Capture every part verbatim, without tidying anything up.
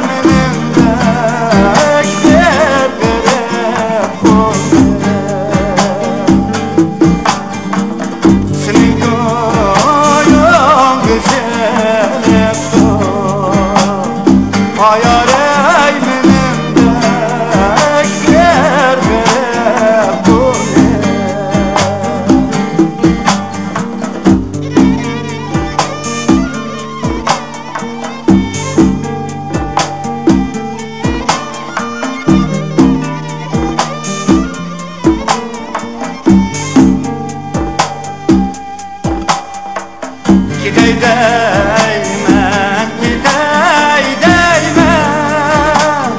مېنىڭدەك بىر غېرىب قۇلنى. سېنىڭ تويۇڭغا سېلىپتۇ، ئايارەي مېنىڭدەك بىر غېرىب قۇلنى. كېتەي دەيمەن، كېتەي دەيمەن،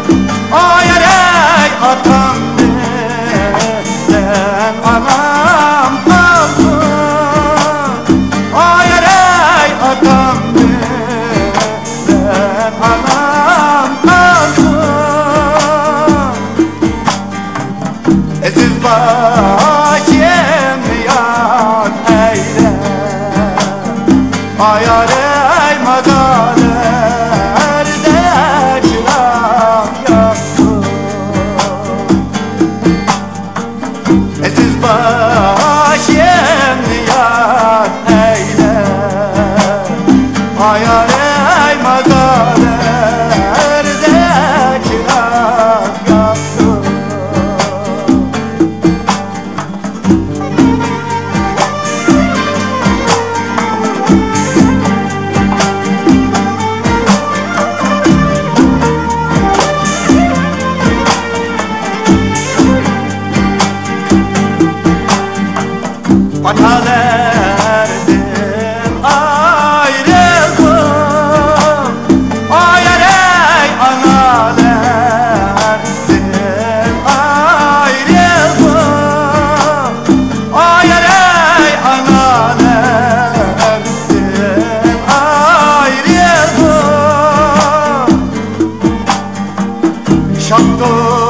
ئايارەي ئاتام بىلەن ئانام قالسۇن، ئايارەي ئاتام بىلەن ئانام قالسۇن. ئەزىز باشىمنى ياد ئەيلە، ئايارەي مازارلاردا چىراغ ياقسۇن. ئەزىز باشىمنى ياد ئەيلە، ئايارەي مازارلاردا چىراغ ياقسۇن. ئاتالاردىن ئايرىلدىم، ئايارەي ئانالاردىن ئايرىلدىم، ئايارەي ئانالاردىن ئايرىلدىم. شاددۇر